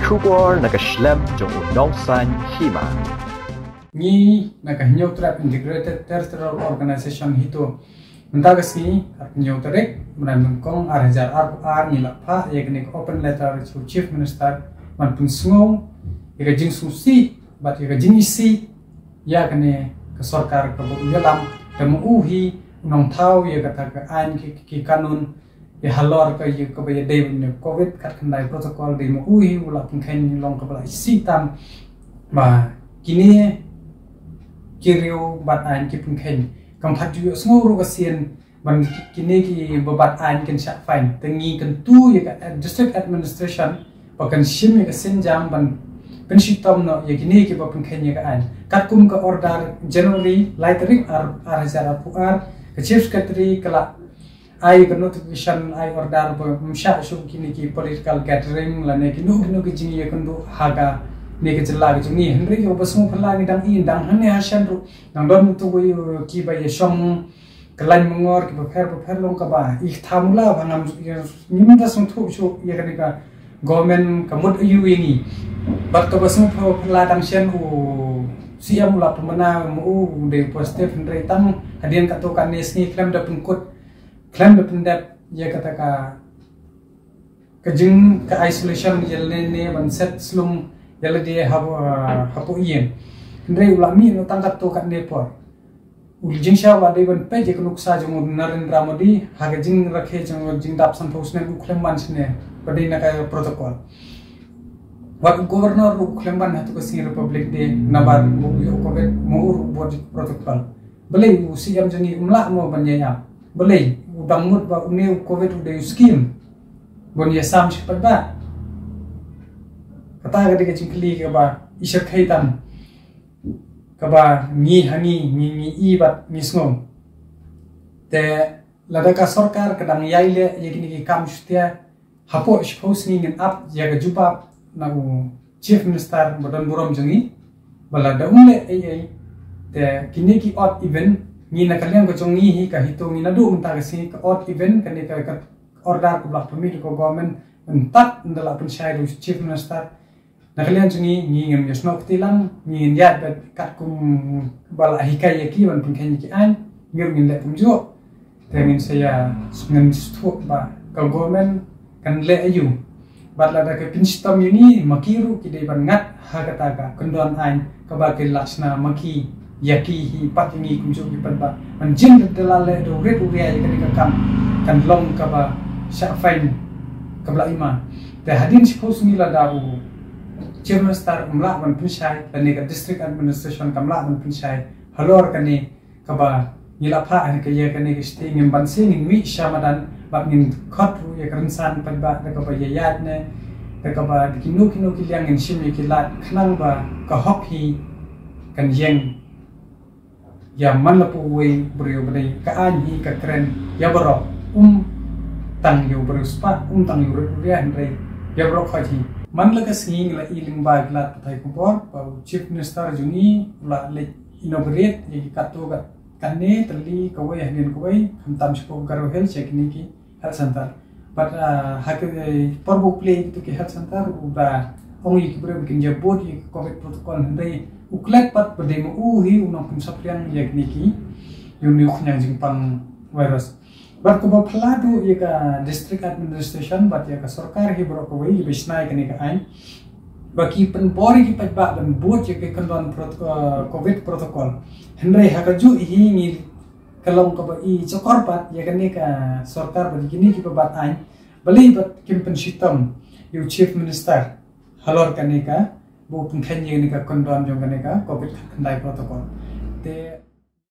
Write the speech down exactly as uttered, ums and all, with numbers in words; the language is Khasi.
Khubor na ka shlem jong u nongsan hima. Ngi na ka Hynñiewtrep Integrated Territorial Organization HITO, mynta ka sngi, arphew tarik mynta u Nyngkong ar hajar arphew ar, ngi la phah ïa kane ka open letter sha u Chief Minister ban pynsngew ïa ka jingsngewsih bad ïa ka jingisih ïa kane ka sorkar kaba u ïalam. Te ma u hi u nongthaw ïa kata ka aiñ, ki, ki kanun, ïa halor ka, ïa kaba ïadei bad ïa Covid khatkhyndai protocol. Dei ma u hi u la pynkheiñ, long kaba la isih tam ba kine ki riew bad aiñ ki pynkheiñ. Kam pat ju ïohsngew ruh ka sien ban kine kiba bat aiñ kin shah fine. Te ngi kyntu ïa ka, eh, district administration ba kan shim ïa ka sienjam ban pynshitom noh ïa kine kiba pynkheiñ ïa ka aiñ. Katkum ka order January lai tarik ar, ar hajar arphew ar, ka Chief Secretary ka la ai ka notification, ai order ba ym shah shuh kine ki political gathering lane kino kino ki jingïakynduh ha kane ka jylla ka jong ngi. Hynrei ïa uba sngewphylla ngi dang i, dang hangne ha shen ruh dang don uto uwei kiba ïashong ka lain myngor kiba pher bapher, long kaba i kata mula ba ngam, ïa, ngim da sngewthuh shuh ïa kane ka government ka mut aïu ïa ngi. Bad kaba sngewphylla dang shen, u C M u la pynbna ma u u dei positive, hynrei tang hadien kato katne sngi khlem da pynkut, khlem da pyndep ïa kata ka, ka jing, ka isolation ïa lade ne ban set slung ïa lade hapoh, hapoh ïing. Hynrei u la mih noh tang kato katne por. U jingshisha u la dei ban peit ïa ka nuksa jong u Narendra Modi ha ka jingrakhe jong u jingdap sanphew snem, u khlem ban shane ba dei na ka protocol. Wat u governor ruh u khlem ban ha kato ka sngi Republic Day namar u ïoh Covid, ma u ruh u bud ïa ka protocol. Balei u C M jong ngi um lah mo ban ïai ap? Balei u dang mut ba une u Covid u dei u skim ban ïasam shi pat ba? Kata ka dei ka jingkylli kaba i shyrkhei tam, kaba ngi ha ngi, ngi, ngi i bad ngi sngew. Te lada ka sorkar ka dang ïai leh ïa kine ki kam shutia, hapoh shiphew sngi ngin ap ïa ka jubab na u Chief Minister ba don burom jong ngi ba lada um leh ei ei. Te kine ki odd even, ngi na ka liang ka jong ngi hi ka HITO ngi naduh mynta ka sngi, ka odd even kane ka, ka order kaba la pynmih da ka government, mynta ynda la pynshai da u Chief Minister. Na ka liang jong ngi, ngi ngim ïasnoh kti lang, ngi ngin ïaid beit katkum ba la hikai ïa ki ban pynkheiñ ïa ki aiñ, ngi ruh ngin leh kumjuh. Te ngin sa ïa, ngin sngewthuh ba ka government kan leh aïu. Bad lada ka pynshitom ïa ngi, ma ki ruh ki dei ban ngat ha kata ka kyndon aiñ kaba ki la shna ma ki ïa ki hi pat ïa ngi kumjuh ki pat ba ban jin da la leh da u rit u ria ïa kane ka kam, kan long kaba shah fine kaba la i ma. Te hadien shiphew sngi lada u Chief Minister um lah ban pynshai lane ka district administration kam lah ban pynshai halor kane kaba ngi la phah ha ka ïa kane ka state, ngim banse ngin mih sha madan bad ngin khot ruh ïa ka rynsan pat ba da kaba ïaid ne da kaba da kino kino ki liang ngin shim ïa ki lad khnang ba ka hok hi kan ïeng ïa man la phi uwei u briew ba dei. Ka aiñ hi ka kren ïa baroh, ym tang ïa u briew spah, ym tang ïa u rit u ria, hynrei ïa baroh khoit hi. Man la ka sngi ngi la i lyngba ki lad pathai khubor ba u Chief Minister jong ngi u la leit inaugurate ïa ki katto katne tylli, kawei hadien kawei, khamtam shapoh Garo Hills sha kine ki health center. Bad, ah, ha ki, eh, por ba u plie ïa kito ki health center u da ong ïa ki briew ba kin ïa bud ïa ki Covid protocol, hynrei u klet pat ba dei ma u hi u nongpynsaphriang ïa kine ki, ïa une u khñiang jingpang virus. Bad kaba phylla duh ïa ka district administration bad ïa ka sorkar hi baroh kawei ïa ba shna ïa kane ka aiñ ba ki pynbor ïa ki paidbah ban bud ïa ki kyndon prot-, eh, Covid protocol. Hynrei ha kajuh hi ngi ka long kaba i shukor pat ïa kane ka sorkar bad kine kiba bat aiñ, balei pat kim pynshitom ïa u Chief Minister halor kane kaba u pynkheiñ ïa kane ka kyndon jong kane ka Covid khatkhyndai protocol. Te